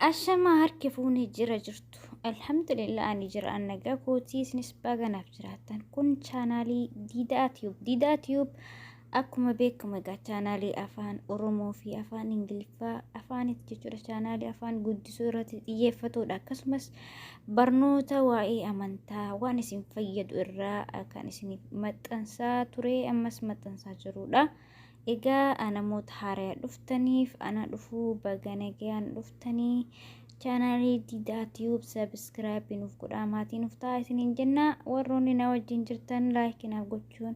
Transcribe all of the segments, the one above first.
Ashamaa harki fuunee jira jirtu. Alhamdulillah, ani jira, an nagaa kootii, isinis baga naaf jiraattan. Kun chaanaalii Diidaa Tube. Diidaa Tube akkuma beekamu egaa chaanaalii afaan Oromoo fi afaan Ingiliffaa afaanitti jechuudha. Chaanaalii afaan guddisuu irratti xiyyeeffatudha. Akkasumas barnoota waa'ee amantaa waan isin fayyadu irraa kan isiniif maxxansaa ture, ammas maxxansaa jirudha. Egaa namoota haaraa dhuftaniif ana dhufuu, baga nagayaan dhuftanii. Chaanaalii Diidaa Tube subscribe nuuf godhaa, maatii nuuf ta'a isiniin jenna. Warroonni na wajjin jirtan like naaf gochuun,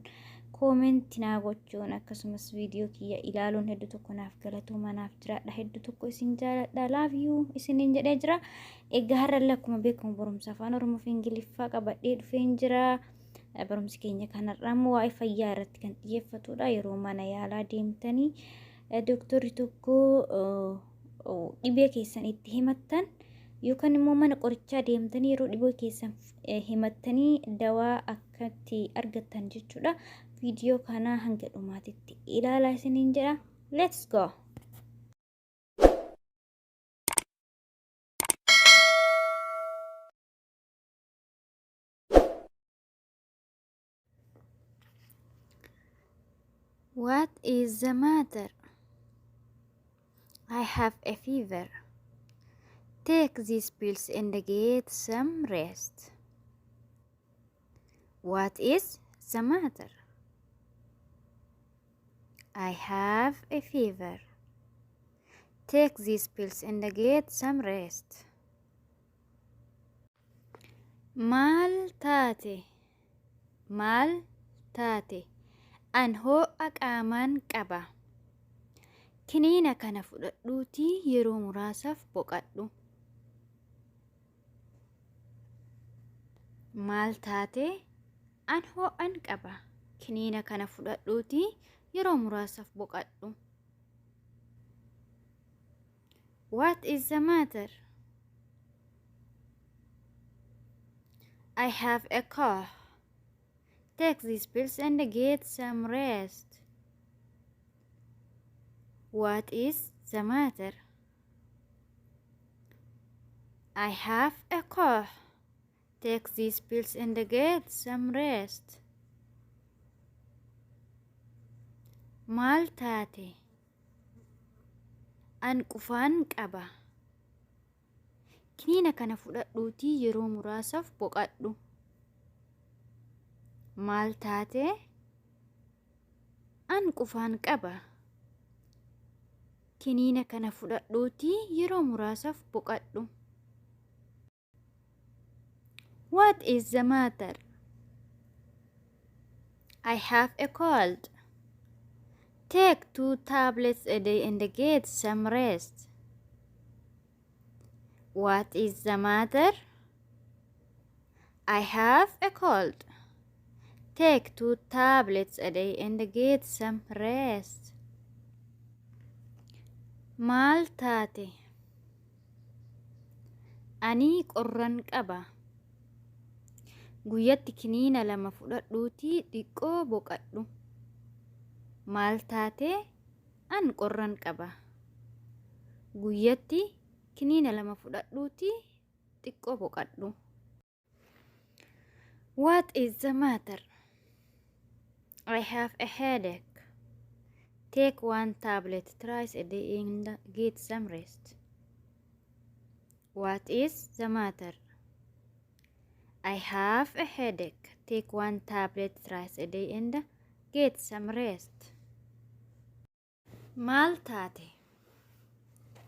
comment naa gochuun, akkasumas viidiyoo kiyya ilaaluun hedduu tokko naaf galatooma, naaf jiraadha. Hedduu tokko isin jaaladha, love you isiniin jedhee jira. Egaa har'allee akkuma beekamu barumsa afaan Oromoo fi Ingiliffaa qabadhee dhufeen jira. Barumsi keenya kanarraa immoo waa'ee fayyaa irratti kan xiyyeeffatudha. Yeroo mana yaalaa deemtanii dooktorri tokko dhibee keessan itti himattan, yookaan immoo mana qorichaa deemtanii yeroo dhibee keessan himattanii dawaa akkatti argattan jechuudha. Viidiyoo kana hanga dhumaatitti ilaalaa isiniin jedha. Let's go! What is the matter? I have a fever. Take these pills and get some rest. What is the matter? I have a fever. Take these pills and get some rest. Maal taate? Maal taate? An ho'a qaamaan qaba. Kiniina kana fudhadhuutii yeroo muraasaaf boqadhu. Maal taate? An ho'an qaba. Kiniina kana fudhadhuutii yeroo muraasaaf boqadhu. What is the matter? I have a cough. Take these pills and get some rest. What is the matter? I have a cough. Take these pills and get some rest. Maal taate? An qufaan qaba. Kiniina kana fudhadhuutii yeroo muraasaaf boqadhu. Maal taate? An qufaan qaba. Kiniina kana fudhadhuutii yeroo muraasaaf boqadhu. What is the matter? I have a cold. Take two tablets a day and get some rest. What is the matter? I have a cold. Take two tablets a day and get some rest. Maal taate? Ani qorran qaba. Guyyatti kiniina lama fudhadhuutii xiqqoo boqadhu. Maal taate? An qorran qaba. Guyyatti kiniina lama fudhadhuutii xiqqoo boqadhu. What is the matter? I have a headache. Take one tablet thrice a day and get some rest. What is the matter? I have a headache. Take one tablet thrice a day and get some rest. Maal taate?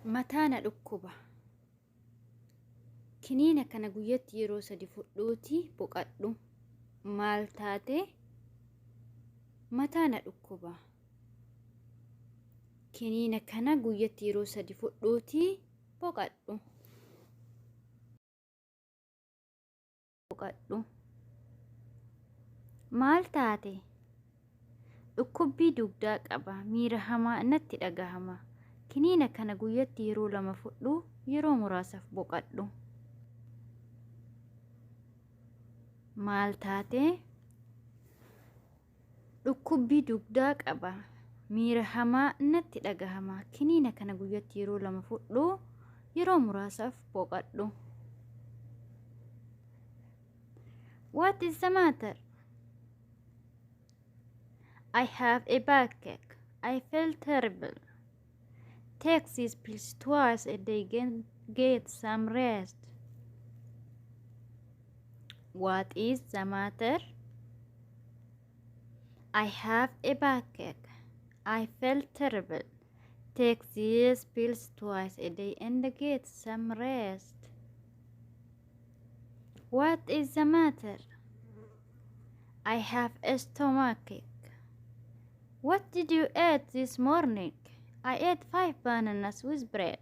Mataa na dhukkuba. Kiniina kana guyyatti yeroo sadi fudhuutii boqadhu. Maal taate? Mataa na dhukkuba. Kiniina kana guyyatti yeroo sadi fudhuutii boqadhu. Boqadhu. Maal taate? Dhukkubbii dugdaa qaba. Miira hamaa natti dhagahama. Kiniina kana guyyatti yeroo lama fudhuu yeroo muraasaaf boqadhu. Maal taate? Dhukkubbii dugdaa qaba. Miira hamaa natti dhagahama. Kiniina kana guyyatti yeroo lama fudhuu Yeroo muraasaaf boqadhu. What is the matter? I have a backache. I feel terrible. Take these pills twice a day. Get some rest. What is the matter? I have a backache. I feel terrible. Take these pills twice a day and get some rest. What is the matter? I have a stomachache. What did you eat this morning? I ate 5 bananas with bread.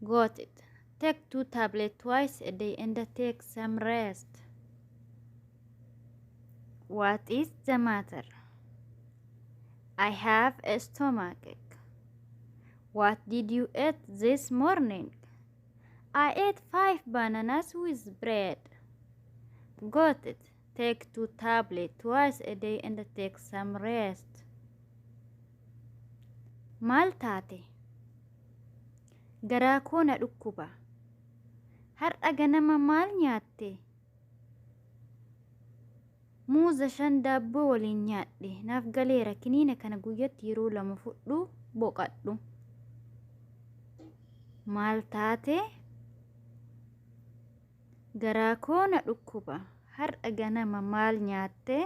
Got it. Take 2 tablets twice a day and take some rest. What is the matter? I have a stomachache. What did you eat this morning? I ate 5 bananas with bread. Got it. Take 2 tablets twice a day and take some rest. Maal taate? Garaa koo na dhukkuba. Har'a ganama maal nyaatte? Muuza 5 daabboo waliin nyaadhe. Naaf galeera. Kiniina kana guyyatti yeroo 2 fudhu boqadhu. Maal taate? Garaa koo na dhukkuba. Har'a ganama maal nyaatte?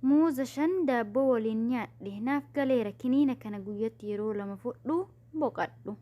Muuza 5 daabboo waliin nyaadhe. Naaf galeera. Kiniina kana guyyatti yeroo 2 fudhu boqadhu.